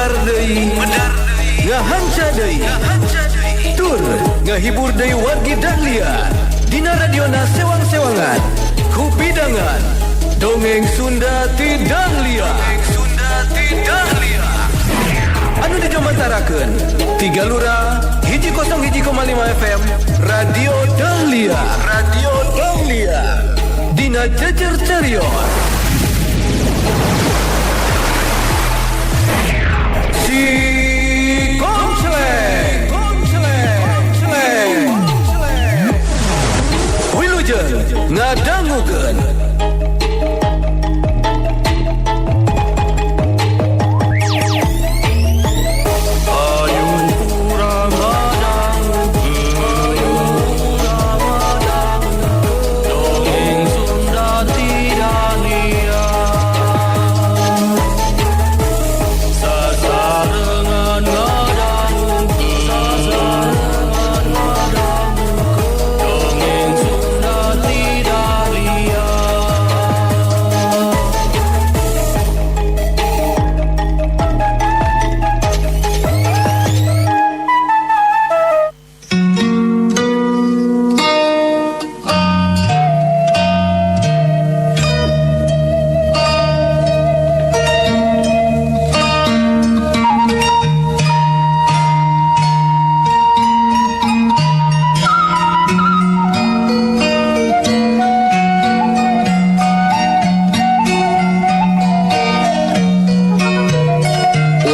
Medar deui, ngahanca deui, tur ngahibur deui wargi Dahlia dina radiona sewang-sewangan kupidangan dongeng Sunda ti Dahlia. Anu dijomantarakeun Tiga Lura 101,5 FM Radio Dahlia, Radio Dahlia dina Jejer Carios. Si Koncleng, Koncleng, Wilujeng ngadangukeun.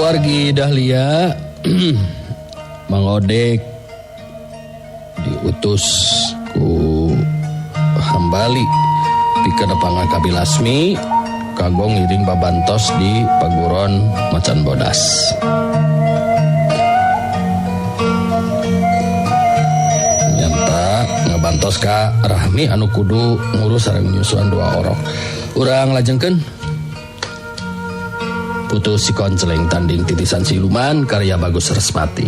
Wargi Dahlia Mang Odek diutus ku Hambali pikeun nepangan ka Bilasmi kanggo ngiring babantos di Paguron Macan Bodas. Nyata ngabantos ka Rahmi anu kudu ngurus sareng nyusuan dua orok. Urang lajengkeun Putu Si Konceleng tanding titisan siluman karya Bagus Respati.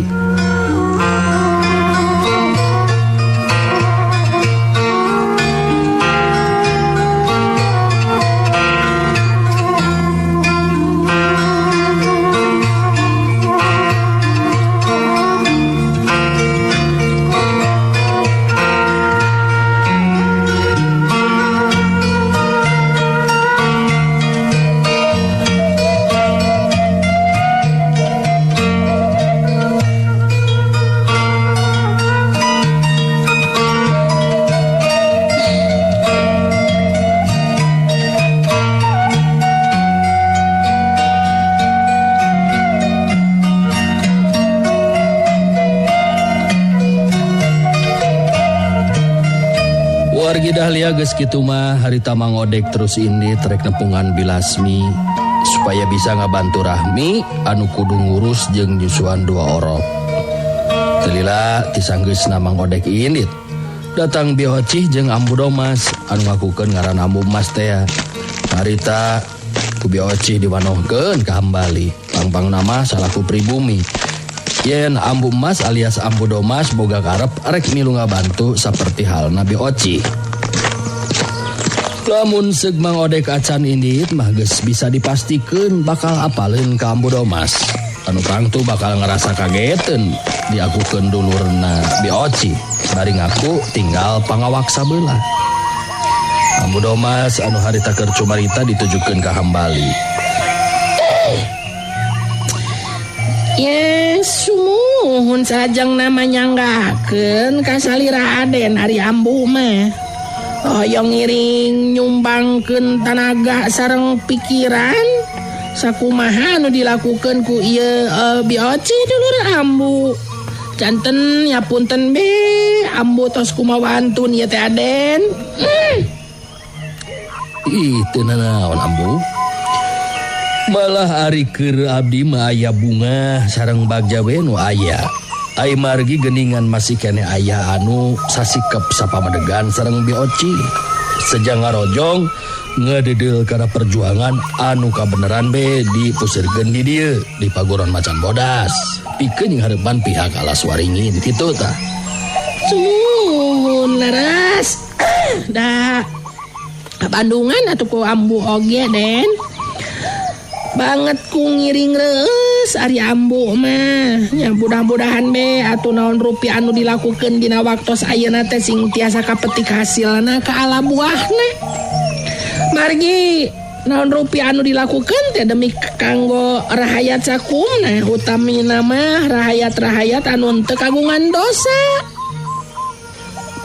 Wargi Dahlia geus kitu mah harita Mang Odek terus indit rek nepungan Bilasmi supaya bisa ngabantu Rahmi anu kudu ngurus jeung nyusuan dua orok. Telila tisanggeusna Mang Odek indit datang Biocih jeung Ambu Domas anu ngakukeun ngaran Ambu Mas teh. Harita ku Biocih diwanohkeun ka Hambali pangpang nama salaku pribumi. Yen Ambu Mas alias Ambu Domas boga karep rek milu ngabantu saperti halna Bioci. Lamun seug Mang Odek acan indit mah geus bisa dipastikeun bakal apaleun ka Ambu Domas. Anu pangtu bakal ngerasa kageteun diakukeun dulurna Bioci bari ngaku tinggal pangawak sabelah. Ambu Domas anu harita keur cumarita ditujukeun ka Hambali. Yes, sumuhun sajeng namanya nggakkeun ka salira Aden ari ambu mah. Hoyong ngiring nyumbangkeun tanaga sareng pikiran sakumaha nu dilakukeun ku ieu Bioci dulur ambu. Janten ya punten be ambu tos kumawantun ieu teh Aden. Ih, teu nanaon ambu. Malah ari keur abdi mah aya bunga sareng bagja we nu aya. Ai margi geningan masih keneh aya anu sasikep sapamadegan sareng Bioci. Seja ngarojong ngededeul kana perjuangan anu kabeneran be dipusirkeun di dieu di Paguron Macan Bodas. Pikeun jeung hareupan pihak Alas Waringin kitu tah. Sumuhun leres. Da Bandungan atuh ku ambu oge Den. Banget ku ngiring reus Terus ari ambu mah nya mudah-mudahan be atuh naon rupi anu dilakukeun dina waktos ayeuna teh sing tiasa kapetik hasilna ka ala buahna. Margi naon rupi anu dilakukeun teh demi kanggo rahayat sakumna, utamina mah rahayat-rahayat anu teu kagungan dosa.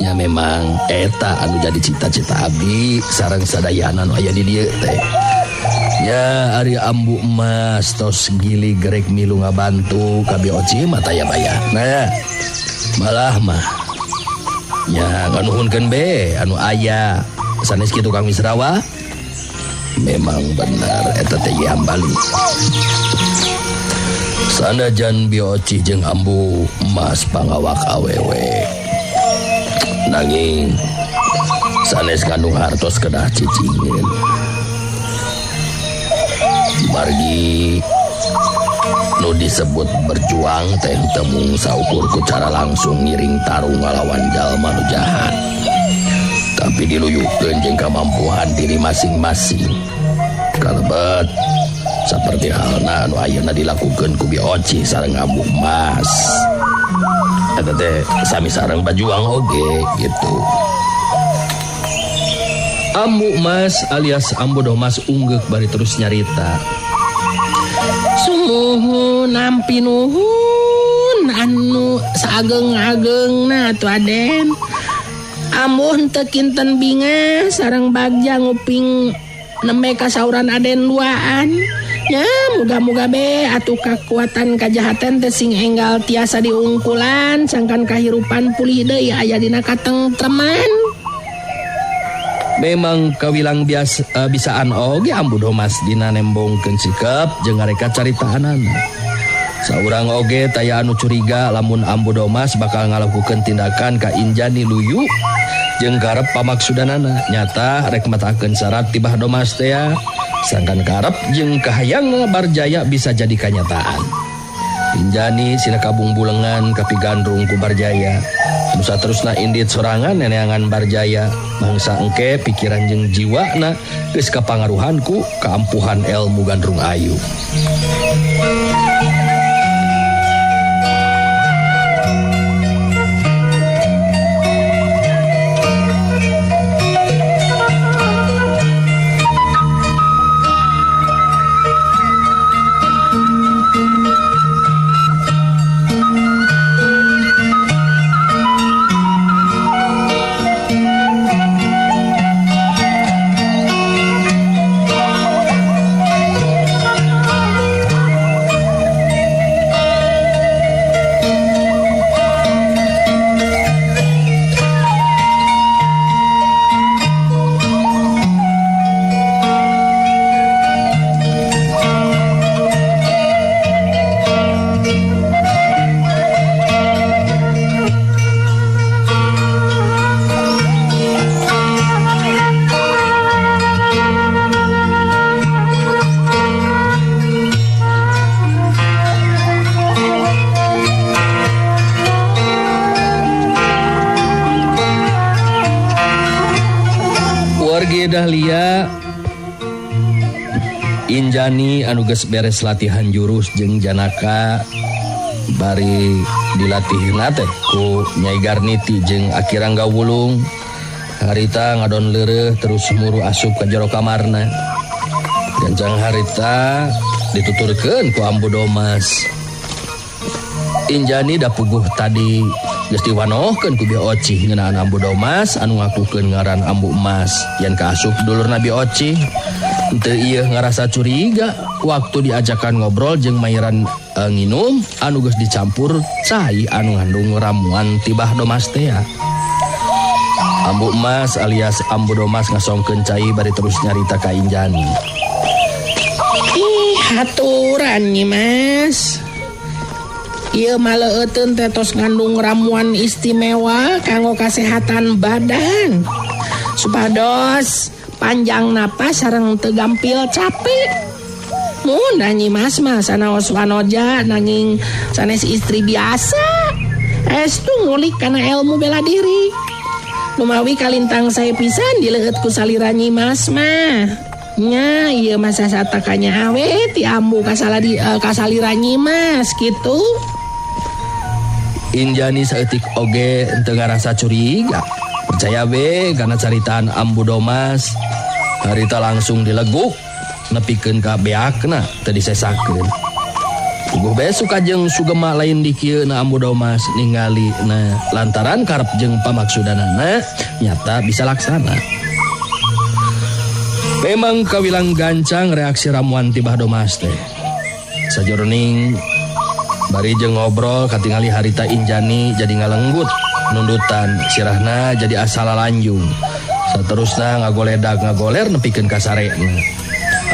Ya memang eta anu jadi cita-cita abdi sareng sadayana anu aya di dieu teh. Ya ari ambu emas tos gili gerek milu ngabantu ka Bi Oci mah taya baya. Nah, malah mah ya nganuhunkeun be anu aya sanes kitu Kang Misrawa. Memang benar eta teh Hambali. Sanajan Bi Oci jeung ambu emas pangawak awewe. Nanging sanes kandung hartos kedah cicingin. Margi nu disebut berjuang teh temung saukur ku cara langsung ngiring tarung ngalawan jalma nu jahat. Tapi diluyukeun jeung kamampuan diri masing-masing. Kalebet saperti halna anu ayeuna dilakukeun ku Bi Oci sareng Ambu Mas. Eta teh sami sareng bajuang oge gitu. Ambu Mas alias Ambu Domas unggeuk bari terus nyarita. Sumuhun nampi nuhun anu saageng-agengna atuh Aden. Ambu henteu kinten bingah sareng bagja nguping nembe kasauran Aden duaan. Ya muga-muga be atuh kakuatan kajahatan teh sing enggal tiasa diungkulan sangkan kahirupan pulih deui aya dina katengtreman. Memang kawilang biasa bisaan oge Ambu Domas dina nembongkeun sikep jeung ngareka caritaanana. Saurang oge taya anu curiga lamun Ambu Domas bakal ngalakukeun tindakan ka Injani luyu jeung karep pamaksudanana. Nyata rek matakeun syarat tibah Domas teh sangkan karep jeung kahayang Barjaya bisa jadi kanyataan. Injani sina kabung bulengan kapigandrung ku Barjaya. Nusa terusna indit sorangan neneangan Barjaya. Mangsa engke pikiran jeung jiwana geus kapangaruhan ku kaampuhan ilmu Gandrung Ayu. Dahlia Injani anu geus beres latihan jurus jeung Janaka bari dilatihna teh ku Nyai Garniti jeung Aki Rangga Wulung. Harita ngadon leureuh terus muru asup ka jero kamarna. Gancang harita dituturkeun ku Ambu Domas. Injani da puguh tadi geus diwanohkeun ku Bi Oci ngeunaan Ambu Domas anu ngakukeun ngaran Ambu Emas yen kaasup dulurna Bi Oci. Teu ieu ngarasa curiga waktu diajakan ngobrol jeung mairan nginum anu geus dicampur cai anu ngandung ramuan tibah Domas teh. Ambu Emas alias Ambu Domas ngasongkeun cai bari terus nyarita ka Injani. Ih, haturan Nyi Mas. Ieu mah leueuteun teh tos ngandung ramuan istimewa kanggo kasehatan badan. Supados panjang napas sareng teu gampil capek. Mun da Nyi Mas mah sanaos wanoja nanging sanes istri biasa. Estu ngulik kana ilmu bela diri. Lumawi kalintang sae pisan dileueut ku salira Nyi Mas mah. Nya ieu mah sasatakanya awe ti ambu kasala di kasalira Nyimas kitu. Injani saeutik oge teu ngarasa curiga. Percaya be kana caritaan Ambu Domas. Harita langsung dileguk nepikeun ka beakna teu disesakeun. Puguh be suka jeung sugema lain di kieu na Ambu Domas ningali na lantaran karep jeung pamaksudanana nyata bisa laksana. Memang kawilang gancang reaksi ramuan ti Bah Domas teh. Sajoroning bari jeung ngobrol katingali harita Injani jadi ngalenggut nundutan sirahna jadi asal lanjung. Saterusna ngagoledag ngagoler nepikeun ka sarena.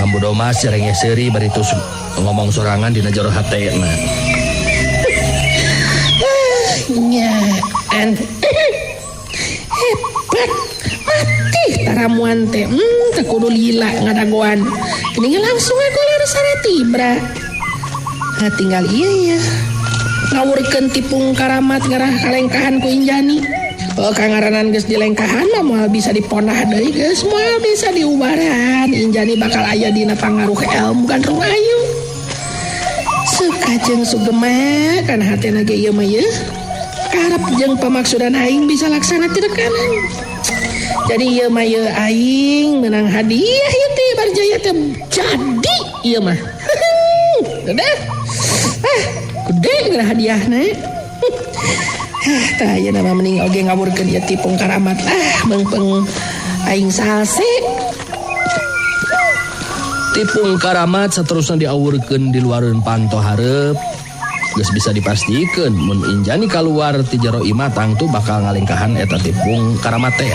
Ambu Domas cerenge seuri bari tus ngomong sorangan dina jero hatena. Nyaan. Hebat. Mati taramuan teh. Teu kudu lila ngadagoan. Geuning langsung ngagoler sare tibra. Nah, tinggal ieu ya. Ngawurkeun tipung karamat ngarah kalengkahan ku Injani. Oh, kangaranan geus dilengkahan mah moal bisa diponah deui geus moal bisa diubaran. Injani bakal aya dina pangaruh ilmu Gandrung Ayu. Suka jeung sugema kana hatena ge ieu mah yeuh. Karep jeung pamaksudan aing bisa laksana ti rekanan. Jadi ieu mah yeuh aing menang hadiah ieu teh Barjaya teh jadi ieu mah. Udah. Ah, gede geura hadiahna. Ah, tah ayeuna mah mending oge ngawurkeun ieu tipung karamat ah meungpeung aing salse. Tipung karamat saterusna diawurkeun di luareun panto hareup. Geus bisa dipastikeun mun Injani kaluar ti jero imah tangtu bakal ngalengkahan eta tipung karamat teh.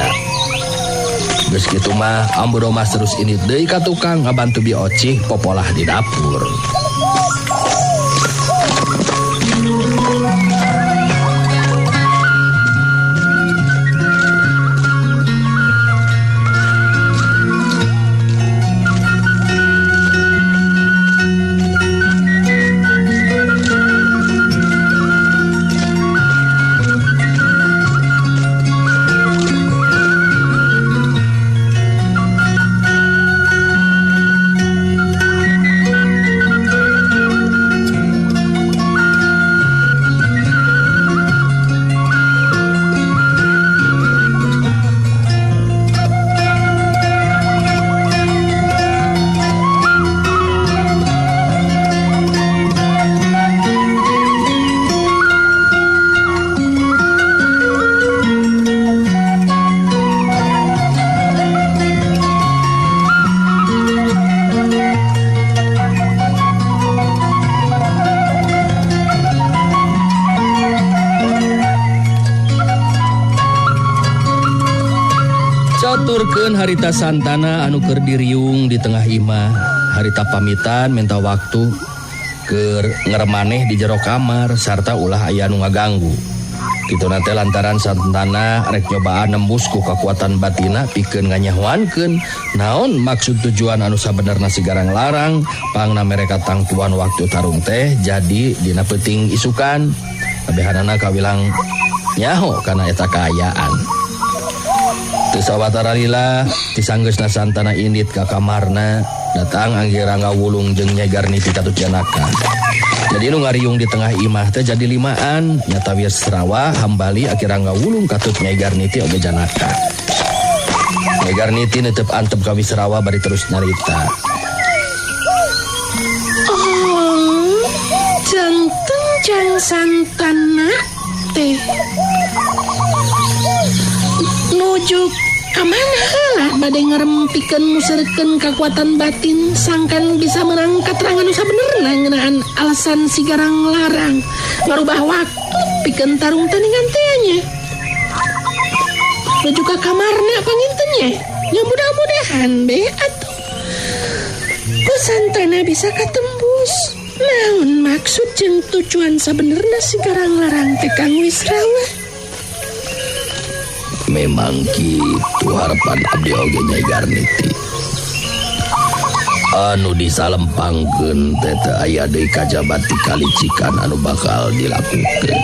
Geus kitu mah Ambu Domas terus indit deui ka tukang ngabantu Bi Ocih popolah di dapur. Caturkeun harita Santana anu keur diriung di tengah imah. Harita pamitan minta waktu keur ngeremaneh di jero kamar sarta ulah aya nu ngaganggu. Kitu na teh lantaran Santana rek nyobaan nembus ku kakuatan batina pikeun nganyahoankeun naon maksud tujuan anu sabenerna si Garang Larang pangna mereka tangtuan waktu tarung teh jadi dina peuting isukan. Kabehanana kawilang nyaho kana eta kaayaan. Teu sawatara lila tisanggeusna Santana indit ka kamarna datang Anggi Rangga Wulung jeung Nyai Garniti katut Janaka. Jadi nu ngariung di tengah imah teh jadi limaan nyata Wisrawa Hambali Aki Rangga Wulung katut Nyai Garniti oge Janaka. Nyai Garniti netep antep ka Wisrawa bari terus nyarita. Oh, janten jang Santana teh nuju ka mana heula bade ngarempikeun muserkeun kakuatan batin sangkan bisa menang katerangan nu sabenerna ngeunaan alasan si Garang Larang ngarubah waktu pikeun tarung tandingan teh nya. Nuju ka kamarna panginten nya. Nya mudah-mudahan be atuh ku Santana bisa katembus. Naon maksud jeung tujuan sabenerna si Garang Larang teh Kang Wisrawa? Memang kitu harapan abdi oge Nyai Garniti. Anu disalempangkeun teh teu aya deui kajaba ti kalicikan anu bakal dilakukeun.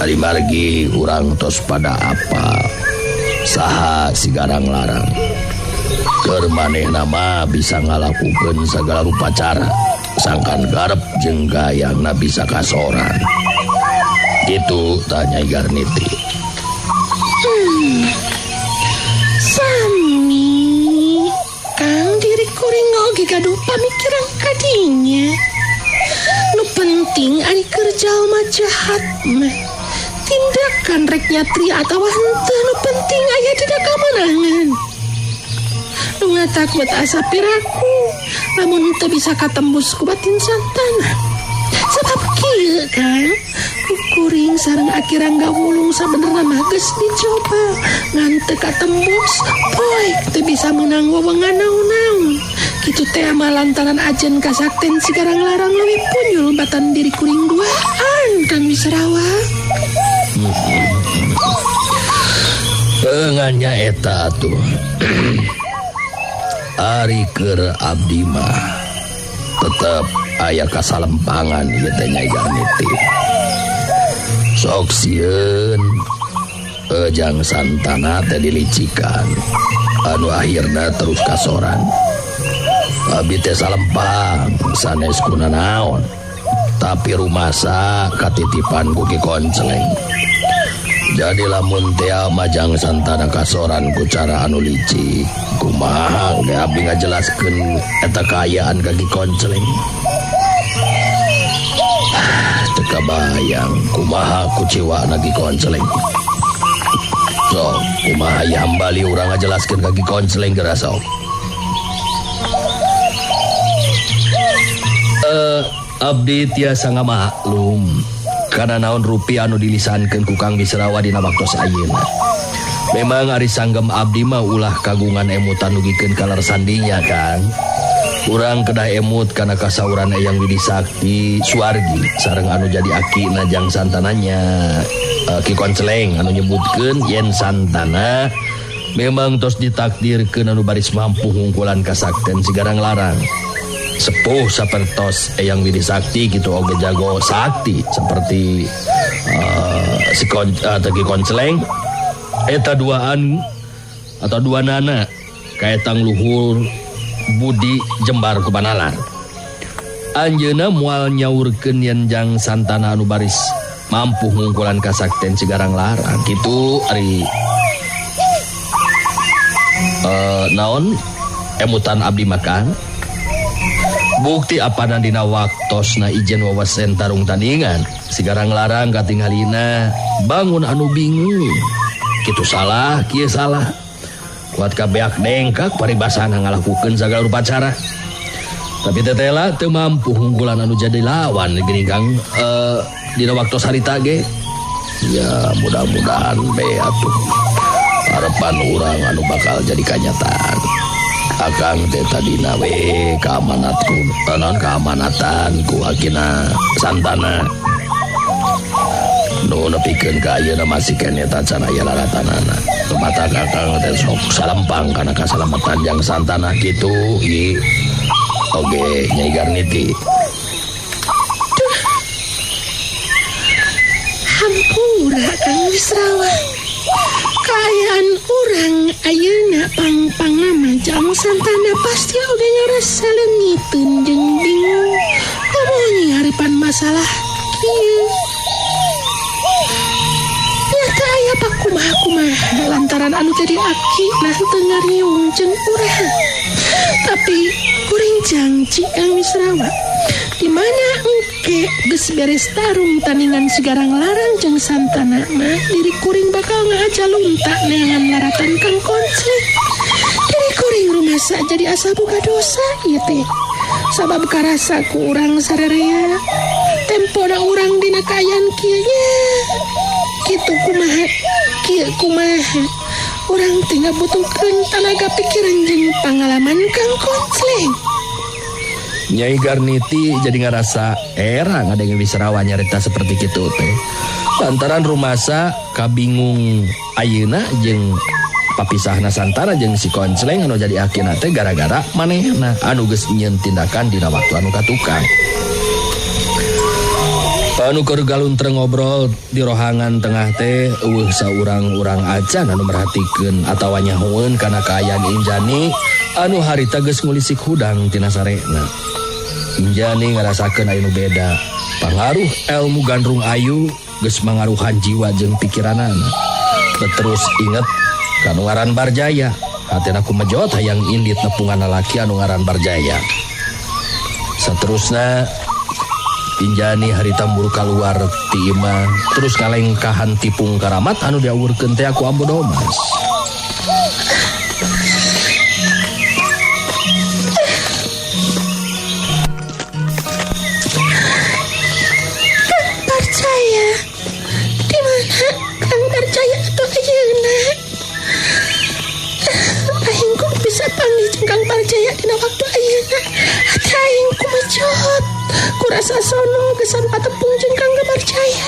Ari margi urang tos pada apa saha si Garang Larang. Keur manehna mah bisa ngalakukeun sagala rupa cara sangkan garep jeung gayangna bisa kasoran. Gitu tah Nyai Garniti. Sami Kang diri kuring oge gaduh pamikiran kadinya. Nu penting ari keur jalma jahat mah tindakan rek nyatri atawa henteu nu penting aya dina kamenangan. Nu ngatakut asa piraku lamun teu bisa katembus ku batin Santana. Sebab kieu Kang, kuring sareng Aki Rangga Wulung sabenerna mah geus dicoba ngan teu katembus, poek teu bisa meunang wewengan naon-naon. Kitu teh mah lantaran ajen kasakten Sigarang Larang leuwih punyul batan diri kuring duaan Kang Wisrawa. Ngan eta atuh. Ari keur abdi mah tetep aya kasalempangan ieu teh Nyai Garniti. Sok sieun Ejang Santana teh dilicikan anu akhirna terus kasoran. Abi teh salempang sanes kuna naon, tapi rumasa katitipan ku Ki Konceleng. Jadi lamun teh Majang Santana kasoran ku cara anu licik, kumaha ge abdi ngajelaskeun eta kaayaan ka Ki Konceleng. Teu kabayang kumaha kuciwana Ki Konceleng. Sok kumaha ya hambali urang ngajelaskeun ka Ki Konceleng geura sok. Abdi tiasa ngamaklum kana naon rupi anu dilisankeun ku Kang Wisrawa dina waktos ayeuna. Memang ari sanggem abdi mah ulah kagungan emutan dugikeun ka sandinya Kang. Urang kedah emut kana kasauran Eyang Widi Sakti Suwargi sareng anu jadi aki najang Santananya Ki Konceleng anu nyebutkeun yen Santana memang tos ditakdirkeun anu baris mampu hungkulan kasakten Sigarang Larang. Sepuh sapertos Eyang Widi Sakti gitu oge jago sakti seperti Ki Konceleng eta duaan atau dua nana kaetang luhur budi jembar ku panalar. Anjeunna moal nyaurkeun yen jang Santana anu baris mampu ngungkulan kasakten Sigarang Larang kitu ari naon emutan abdi makan. Bukti apana dina waktosna ijen wawasen tarung tandingan Sigarang Larang katingalina bangun anu bingung kitu salah kieu salah kuat kabeak dengkak paribasana ngalakukeun sagala rupa cara tapi tetela teu mampu hungkulan anu jadi lawan geuning Kang dina waktos harita ge ya mudah-mudahan be atuh harapan urang anu bakal jadi kanyataan. Akang teh tadina we kaamanatku naon kaamanatan ku akina Santana nu nepikeun ka ayeuna masih keneh tacan aya laratanana. Mata kakang teh sok salempang kana kasalamatan jang Santana kitu ieu oge Nyai Garniti. Duh. Hampura Kang Wisrawa. Kaayaan urang ayeuna pang-pangna jang Santana pasti oge ngarasa leungiteun jeung bingung. Komo nyaripan masalah kieu. Nyata aya pakumaha-kumaha lantaran anu jadi aki nah teu ngariung jeung urang. Tapi kuring janji Kang Wisrawa, di mana engke geus beres tarung tandingan Sigarang Larang jeung Santana mah diri kuring bakal ngahaja lunta neangan laratan Kang Konceleng. Diri kuring rumasa jadi asa boga dosa ieu teh. Sabab karasa ku urang sarerea tempona urang dina kaayaan kieu nya. Kitu kumaha kieu kumaha urang teh ngabutuhkeun tanaga pikiran jeung pangalaman Kang Konceleng. Nyai Garniti jadi ngarasa era ngadenge Wisrawa nyarita seperti kitu teh. Lantaran rumasa kabingung ayeuna jeung papisahna Santana jeung si Konceleng anu jadi akina teh gara-gara manehna anu geus nyieun tindakan dina waktu anu katukang. Anu keur galuntreng ngobrol di rohangan tengah teh eueuh saurang-urang acan anu merhatikeun atawa nyahoeun kana kaayaan Injani anu harita geus ngulisik hudang tina sarena. Injani ngarasakeun aya nu beda. Pangaruh ilmu Gandrung Ayu geus mangaruhan jiwa jeung pikiranana. Terus inget kanu ngaran Barjaya. Hatena kumejot hayang indit nepungan lalaki anu ngaran Barjaya. Saterusna Injani harita muru kaluar ti imah terus ngalengkahan tipung karamat anu diawurkeun teh ku Ambu Domas. Kang Barjaya, di mana Kang Barjaya atuh ayeuna? Aing kudu bisa panggih jeung Kang Barjaya dina waktu ayeuna. Hati aing kumejot. Kurasa sono kesan patepung jeung Kang Barjaya.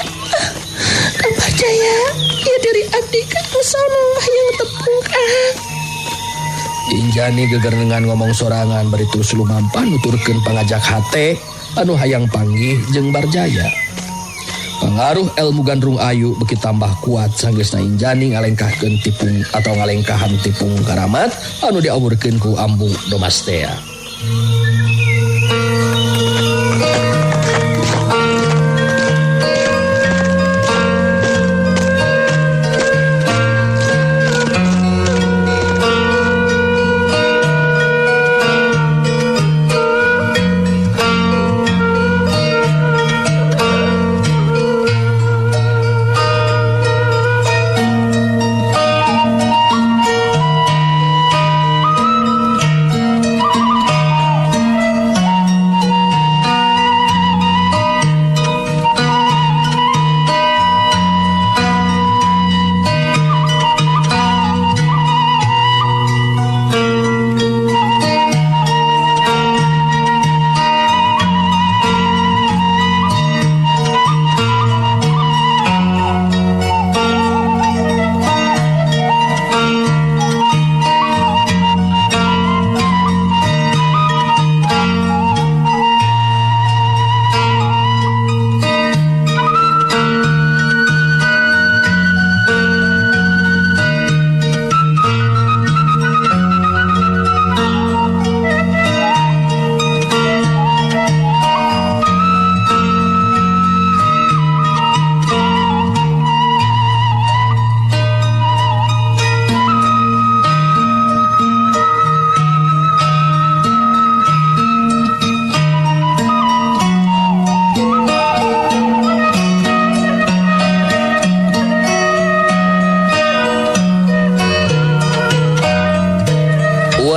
Kang Barjaya, ieu diri abdi Kang sono hayang tepung Kang. Injani gegerengan ngomong sorangan bari terus lumampan nuturkeun pangajak hate anu hayang panggih jeung Barjaya. Pangaruh ilmu Gandrung Ayu beuki tambah kuat sanggeusna Injani ngalengkahkeun tipung atau ngalengkahan tipung karamat anu diawurkeun ku Ambu Domas tea.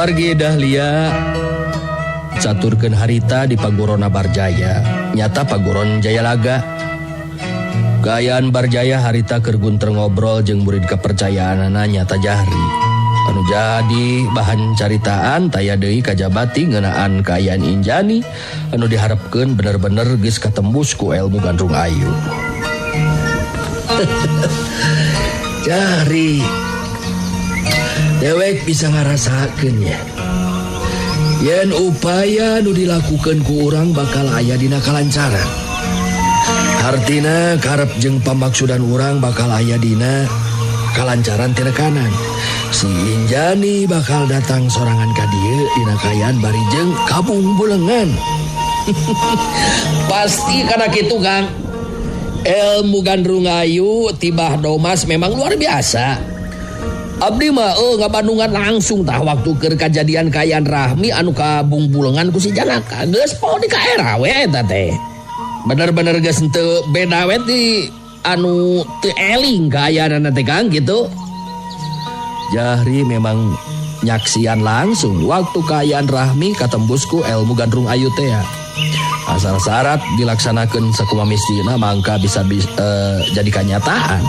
Wargi Dahlia caturkeun harita di Pagurona Barjaya, nyata Paguron Jayalaga. Kaayaan Barjaya harita keur gunter ngobrol jeung murid kepercayaanana nyata Jahri. Anu jadi bahan caritaan taya deui kajabati ngeunaan kaayaan Injani anu diharepkeun bener-bener geus katembus ku ilmu Gandrung Ayu. Jahri, dewek bisa ngarasakeun nya. Yen upaya nu dilakukeun ku urang bakal aya dina kalancaran. Hartina karep jeung pamaksudan urang bakal aya dina kalancaran tinekanan. Si Injani bakal datang sorangan ka dieu dina kaayaan bari jeung kabung bulengan. Pasti kana kitu Kang. Ilmu Gandrung Ayu tibah Domas memang luar biasa. Abdi mah ngabandungan langsung tah waktu keur kajadian kaayaan Rahmi anu kabung bulengan ku si Janaka. Geus poho di ka era we eta teh. Bener-bener geus henteu beda we ti anu teu eling kaayaanana teh Kang gitu. Jahri memang nyaksian langsung waktu kaayaan Rahmi katembus ku ilmu Gandrung Ayu teh. Asal syarat dilaksanakeun sakumaha mistina mangka bisa jadi kanyataan.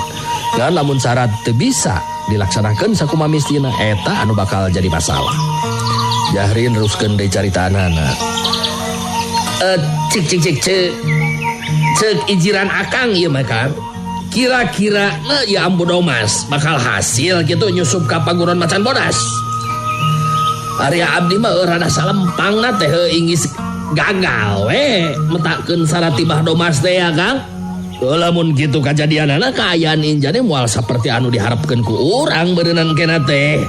Dan lamun syarat teu bisa dilaksanakeun sakumaha mistina eta anu bakal jadi masalah. Jahri neruskeun deui caritaanana. Cik cik cik cek. Cek ijiran akang ieu mah Kang. Kira-kira ya Ambu Domas bakal hasil gitu nyusup ka Paguron Macan Bodas. Arya abdi mah rada salempangna teh inggis gagal we metakeun syarat tibah Domas teh ya Kang. Lamun kitu kajadianana kaayaan Injani moal saperti anu diharapkeun ku urang beureunan kena teh.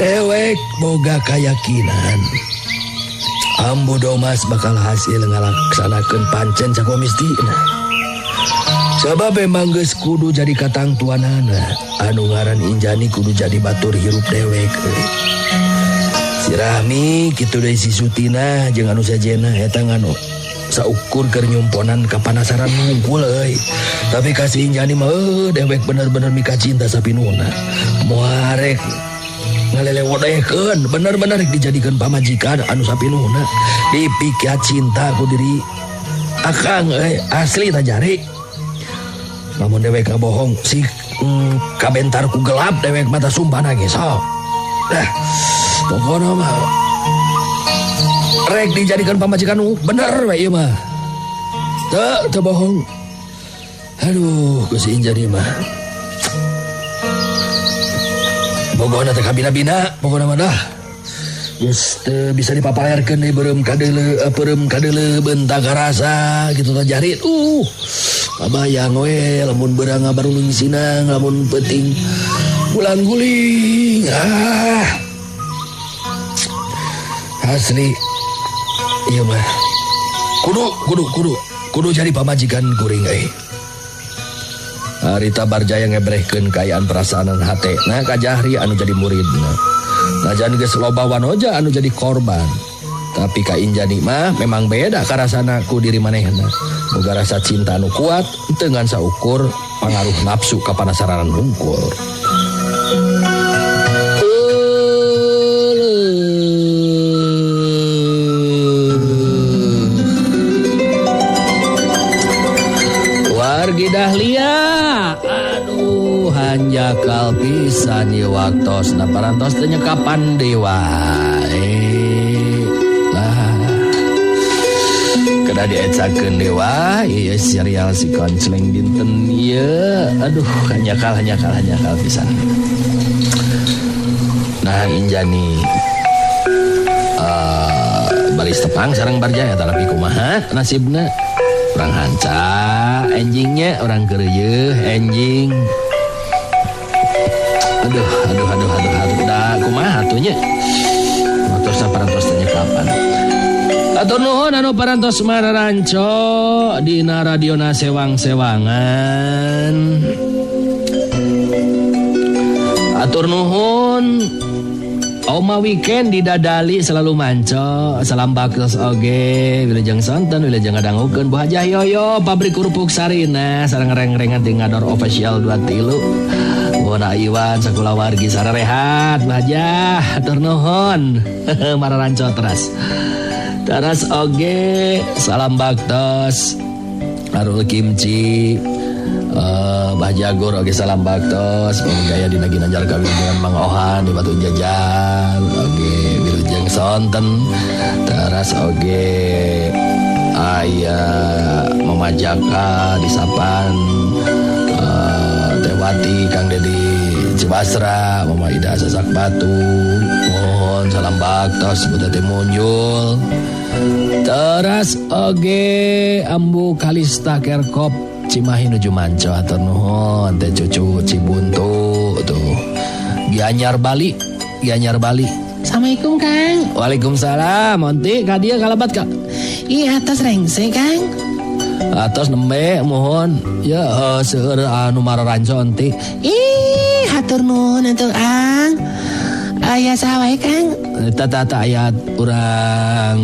Dewek boga kayakinan Ambu Domas bakal hasil ngalaksanakeun pancen sakomistina. Sabab emang geus kudu jadi katangtuanana, anu ngaran Injani kudu jadi batur hirup dewek euy. Si Rahmi kitu deui si Sutina jeung anu sajena eta nganu saukur keur nyumponan kapanasaran mungkul euy. Tapi ka si Injani mah dewek bener-bener mika cinta sapinuna. Moal rek ngalelewodehkeun bener-bener rek dijadikeun pamajikan anu sapinuna. Dipika cinta ku diri akang euy, asli ta jari. Lamun dewek kabohong si kabentar ku gelap dewek mata sumpah nage sok. Dah. Pokoknya mah rek dijadikan pamajikan nu bener we ieu mah. Teu bohong. Aduh, ku si Injani mah. Bogona teh kabina-bina, pokona mah dah. Geus teu bisa dipapalerkeun deui beureum kadeuleu, peureum kadeuleu beunta karasa kitu teh jari. Kabayang we lamun beurang ngabarulung sinang, lamun peuting gulang guling. Ah. Asli ieu mah kudu jadi pamajikan kuring euy. Harita Barjaya ngebrehkeun kaayaan perasaanan hate na ka Jahri anu jadi muridna. Najan geus loba wanoja anu jadi korban. Tapi ka Injani mah memang beda karasana ku diri manehna. Boga rasa cinta anu kuat teu ngan saukur pangaruh nafsu kapanasaranan hungkul. Wargi Dahlia, aduh hanjakal pisan ieu waktosna parantos teh nyekapan deui wae. Lah. Kedah diecakeun deui wae ieu serial si Koncleng dinten ieu. Aduh hanjakal pisan. Nah Injani baris tepang sareng Barjaya tapi kumaha nasibna? Orang hanca enjingnya, orang kereyeuh enjing. Aduh. Da kumaha atuh nya? Watosna parantos tanya kapan. Atur nuhun anu parantos mararanco dina radiona sewang-sewangan. Atur nuhun Oma weekend di Dadali selalu manco. Salam baktos oge, wilujeng sonten, wilujeng ngadangukeun Bu Hajah Yoyo, pabrik kerupuk Sarina, sareng reng-rengan ti ngador official 23. Bona Iwan sakulawargi sararehat, Bu Hajah, hatur nuhun. Mararanco teras. Teras oge, salam baktos. Arul Kimchi, Bah Jagur oge salam baktos. Gaya dina ginanjar kawilujengan Mang Ohan di Batu Jajan oge wilujeng sonten. Teras oge aya Mama Jaka di Sapan, Tewati Kang Dedi Cibasra, Mama Ida Sasak Batu. Mohon salam baktos Bu Tete Munyul. Teras oge Ambu Kalista Kerkop Cimahi nuju manco atur nuhun teh cucu Cibuntu tuh. Gianyar Bali. Assalamualaikum Kang. Waalaikumsalam. Onti ka dieu kalabat ka. Ih atas rengse Kang. Atos nembe mohon ya seueur anu mararanco onti. Ih hatur nuhun atuh Kang. Aya saha wae Kang? Tata aya urang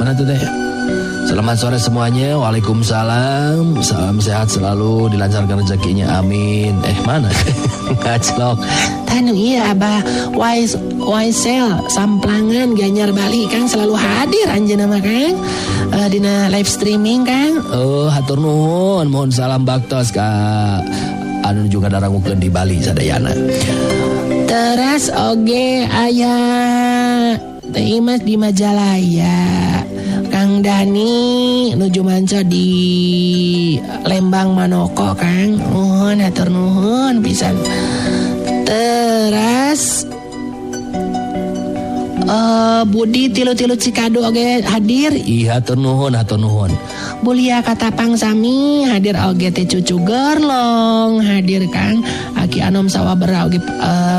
mana tuh teh? Selamat sore semuanya. Waalaikumsalam. Salam sehat selalu, dilancarkan rezekinya. Amin. Mana? Ngaclok. Tanu iya Abah Waisel Samplangan Gianyar Bali Kang selalu hadir anjeunna mah Kang. Dina live streaming Kang. Oh, hatur nuhun. Mohon salam baktos ka anu juga darangukeun di Bali sadayana. Teras oge aya Teh Imas di Majalaya. Kang Dani nuju manco di Lembang Manoko Kang. Nuhun hatur nuhun pisan. Teras Budi tilu-tilu Cikadu oge hadir. Ih, hatur nuhun, hatur nuhun. Bulia Katapang sami hadir oge teh Cucu Gerlong hadir Kang. Aki Anom Sawah Bera oge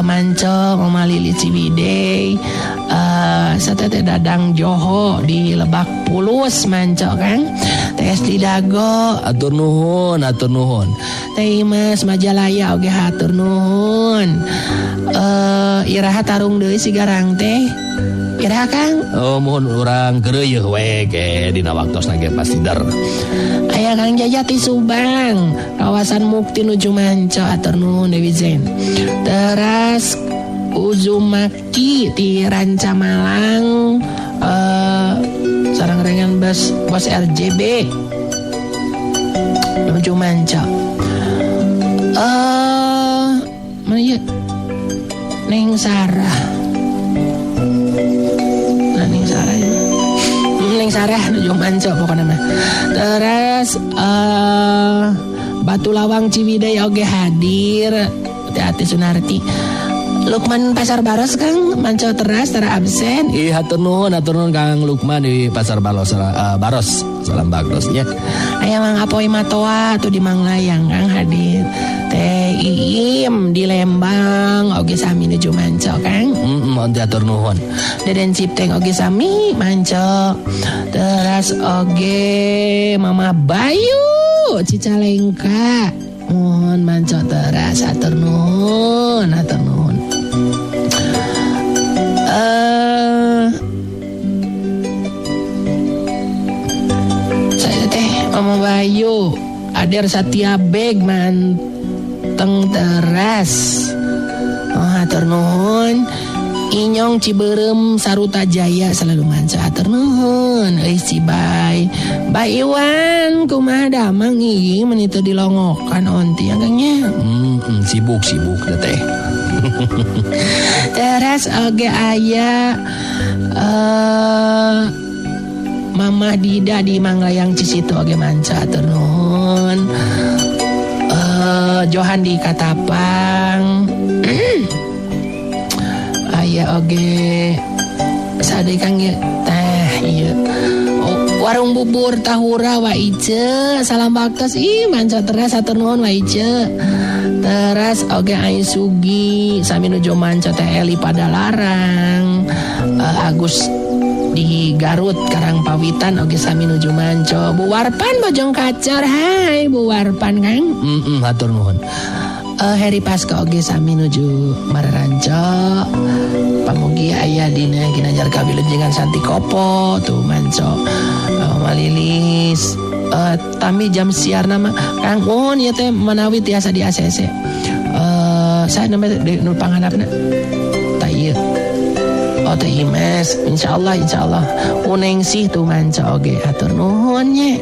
manco Mama Lili Ciwidey. Satete Dadang Joho di Lebak Pulus manco Kang. Teh Esti Dago hatur nuhun, hatur nuhun. Teh Imas Majalaya oge hatur nuhun. Iraha tarung deui sigarang teh. Iraha Kang? Oh, mohon urang keureuyeun we ge dina waktosna ge pasti der. Aya Kang Jajati Subang, kawasan Mukti nuju manco hatur nuhun Dewi Zen. Teras Uzumaki di Ranca Malang, sareng rengan bos RJB nuju manco. Mana ya? Neng Sarah. Nah, Neng Sarah ya. Neng Sarah nuju manco pokoknya mah. Terus Batu Lawang Ciwidey oge hadir. Hati-hati Sunarti. Lukman Pasar Baros Kang manco teras tara absen. Ih, hatur nuhun Kang Lukman di Pasar Baros, Baros. Salam bagdos nya. Aya Mang Apoy Matoa tuh di Manglayang Kang hadir. Teh Iim di Lembang oge sami nuju manco Kang. Heeh, hatur nuhun. Deden Cipteng oge sami manco. Teras oge Mama Bayu Cicalengka. Mohon manco teras hatur nuhun, hatur nuhun. Saya teh Mama Bayu Ader Satya Beg manteng teras. Oh, hatur nuhun. Inyong Ciberem Saruta Jaya selalu manco hatur nuhun. Euy Cibay. Bay Iwan kumaha damang ieu meni teu dilongokan onti Kang nya. Sibuk teh. Teras oge aya Mama Dida di Manglayang Cisitu oge manco hatur nuhun. Johan di Katapang. Aya oge sade Kang ye teh ieu. Warung bubur Tahura Wa Ice salam baktos ih manco teras hatur nuhun Wa Ice. Teras oge Ai Sugi sami nuju manco teh Eli Padalarang. Agus di Garut Karangpawitan oge sami nuju manco. Bu Warpan Bojong Kacor. Hai Bu Warpan Kang. Hatur nuhun. Heri Paska oge sami nuju mararanco. Pamugi aya dina Ginanjar Kawilujengan Santi Kopo tuh manco. Malilis tami jam siar nama Kang Un ieu teh manawi tiasa di ACC. Saya nama nu panghandapna. Tah ieu. Oh teh Imes, insyaallah Uneng sih tuh manco oge hatur nuhun nya.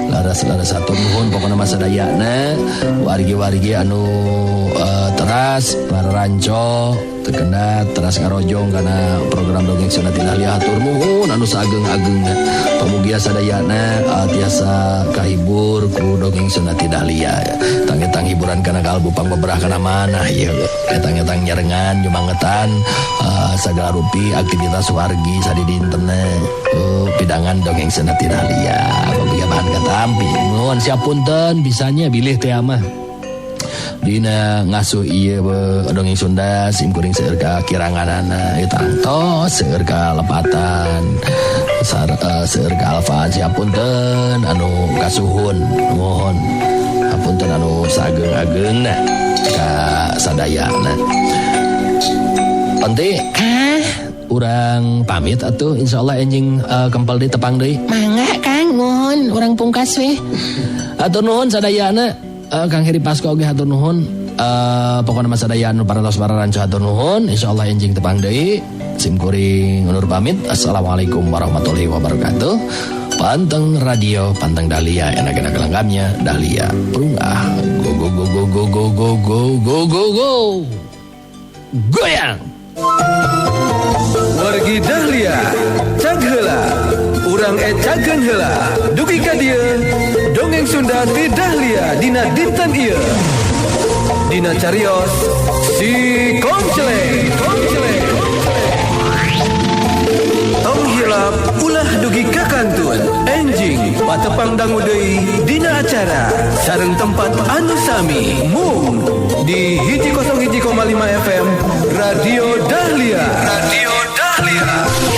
Laras-laras hatur nuhun pokona mah sadayana wargi-wargi anu teras mararanco terkena teras ngarojong karena program dongeng Sunda Dahlia hatur nuhun anu saageng-agengna pamugia sadayana tiasa kahibur ku dongeng Sunda Dahlia tang-etang hiburan kana kalbu pangbeberah kana manah ieu etang-etang nyarengan nyumangetan sagala rupi aktivitas wargi sadidintena pidangan dongeng Sunda Dahlia pamugia bahan katampi nuhun siap punten bisanya bilih teh mah dina ngasuh ieu dongeng Sunda sim kuring seueur ka kiranganana ieu tangtos seueur ka lepatan seueur ka alfaan siapunten anu kasuhun mohon hapunten anu saageng-ageungna ka sadayana. Onti urang pamit atuh insyaallah enjing kempel di tepang deui. Mangga Kang nuhun urang pungkas we. Atur nuhun sadayana. Kang Heri Pasko oge hatur nuhun. Pokona mah sadaya anu parantos pararanco hatur nuhun. Insyaallah enjing tepang deui. Sim kuring undur pamit. Assalamualaikum warahmatullahi wabarakatuh. Panteng radio, panteng Dahlia, enak-enak lengkapnya Dahlia. Prungah. Go go go go go go go go go go go. Goyang. Wargi Dahlia, cag heula. Urang ecakeun heula. Dugi ka dieu. Dongeng Sunda ti Dahlia dina dinten ieu. Dina carios si Konceleng. Konceleng. Resep anu sami mung di 101,5 FM Radio Dahlia. Radio Dahlia.